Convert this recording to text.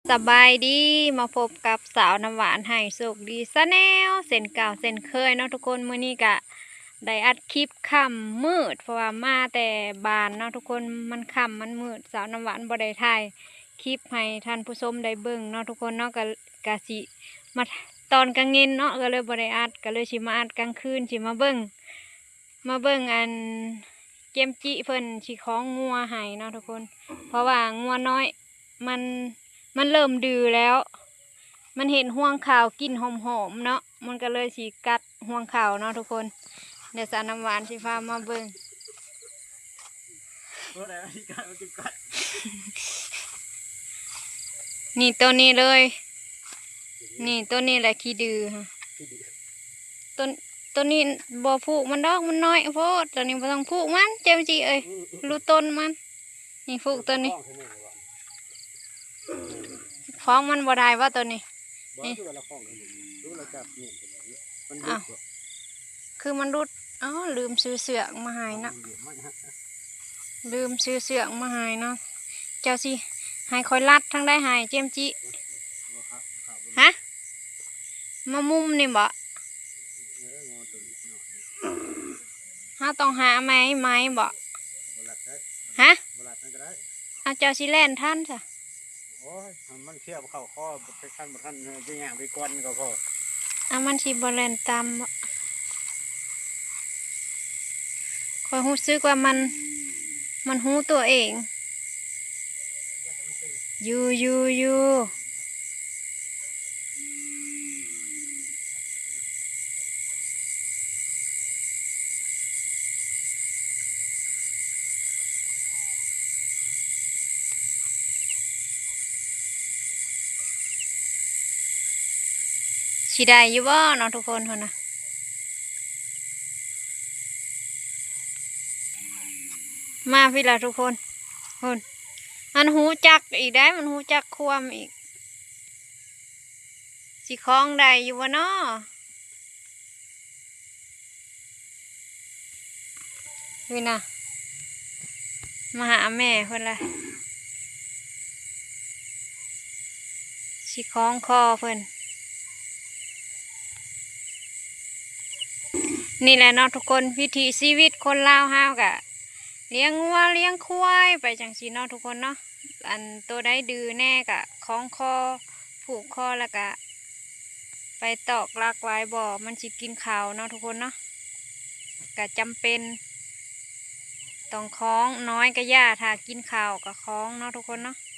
ສະບາຍດີ ມາພົບກັບສາວນ້ຳຫວານໄຮ່ໂຊກດີ Channel ເຊັ່ນເກົ່າເຊັ່ນເຄີຍເນາະທຸກຄົນ. ມື້ນີ້ກະໄດ້ອັດຄລິບຄ່ຳມືດ ເພາະວ່າມາແຕ່ບ້ານເນາະທຸກຄົນ ມັນຄ່ຳມັນມືດ ສາວນ້ຳຫວານບໍ່ໄດ້ຖ່າຍຄລິບໃຫ້ທ່ານຜູ້ຊົມໄດ້ເບິ່ງເນາະທຸກຄົນເນາະ. ກະ ກະຊິມາຕອນກາງເວັນເນາະ ກະເລີຍບໍ່ໄດ້ອັດ ກະເລີຍຊິມາອັດກາງຄືນ ຊິມາເບິ່ງ ມາເບິ່ງອັນ ເຈມຈິເພິ່ນຊິຄອງງົວໃຫ້ເນາະທຸກຄົນ ເພາະວ່າງົວນ້ອຍມັນ ມັນເລີ່ມດື້ແລ້ວ ມັນເຫັນຮວງເຂົ້າກິ່ນຫອມໆເນາະ ມັນກະເລີຍຊິກັດຮວງເຂົ້າເນາະທຸກຄົນ. ດຽວສາວນ້ຳຫວານຊິພາມາເບິ່ງ ໂຕໃດມັນຊິກັດ ມັນຈຶ່ງກັດ ນີ້ໂຕນີ້ເລີຍ ນີ້ໂຕນີ້ແຫຼະຂີ້ດື້ ໂຕ ໂຕນີ້ບໍ່ຜູກມັນດອກ ມັນນ້ອຍໂພດ ໂຕນີ້ບໍ່ຕ້ອງຜູກມັນ ເຈມຈິເອີຍ ອືມ ຮູ້ຕົ້ນມັນ. ນີ້ຜູກໂຕນີ້ ຄອງມັນບໍ່ໄດ້ບໍ່ໂຕນີ້? ບໍ່ ນີ້ ຄືວ່າລະຄອງ ຄືລະຈັບນີ້ ມັນຫຼຸດບໍ່? ຄືມັນຫຼຸດ ເອົ້າ ລືມຊື້ເຊືອກມາໃຫ້ນະ ມັນຫຼຸດມາ ລືມຊື້ເຊືອກມາໃຫ້ເນາະ. ເຈົ້າຊິໃຫ້ຂ້ອຍລັດທາງໃດໃຫ້ ເຈມຈິ? ຮະ? ມາມຸມນີ້ບໍ? ເຮົາຕ້ອງຫາໄມ້ ໄມ້ບໍ? ຮະ? ເອົາ ເຈົ້າຊິແລ່ນທັນຊະ? ໂອ້ຍ ມັນເຂົ້າຄອ ຄັນບໍ່ທັນ ຈະຍ່າງໄປກ່ອນກໍພໍ ເອົາ ມັນຊິບໍ່ແລ່ນຕາມບໍ? ຂ້ອຍຮູ້ສຶກວ່າມັນ ມັນຮູ້ຕົວເອງ ຢູ່ ຢູ່ ຢູ່ ຊິໄດ້ຢູ່ບໍ່ເນາະທຸກຄົນ ພຸ້ນນະ. ມາພີ້ລະທຸກຄົນ ພຸ້ນ ມັນຮູ້ຈັກອີກໄດ໋ ມັນຮູ້ຈັກຄວາມອີກ ຊິຄອງໄດ້ຢູ່ບໍ່ເນາະ? ນີ້ນະ ມາຫາແມ່ເພິ່ນລະ ຊິຄອງຄໍເພິ່ນ. ນີ້ແຫຼະເນາະທຸກຄົນ ວິຖີຊີວິດຄົນລາວເຮົາກະລ້ຽງງົວລ້ຽງຄວາຍໄປຈັ່ງຊີ້ເນາະທຸກຄົນເນາະ. ອັນໂຕໃດດື້ແດ່ກະຄອງຄໍ ຜູກຄໍ ແລ້ວກະໄປຕອກຫຼັກໄວ້ບໍ່ ມັນຊິກິນເຂົ້າເນາະທຸກຄົນເນາະ. ກະຈຳເປັນຕ້ອງຄອງ ນ້ອຍກະຢ່າ ຖ້າກິນເຂົ້າກະຄອງເນາະທຸກຄົນເນາະ.